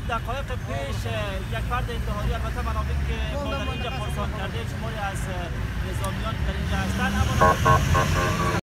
دقایق پیش یک فرد انتحاری، البته منابع که ما در اینجا پرسان کرده شماری از نظامیان در اینجا هستند، اما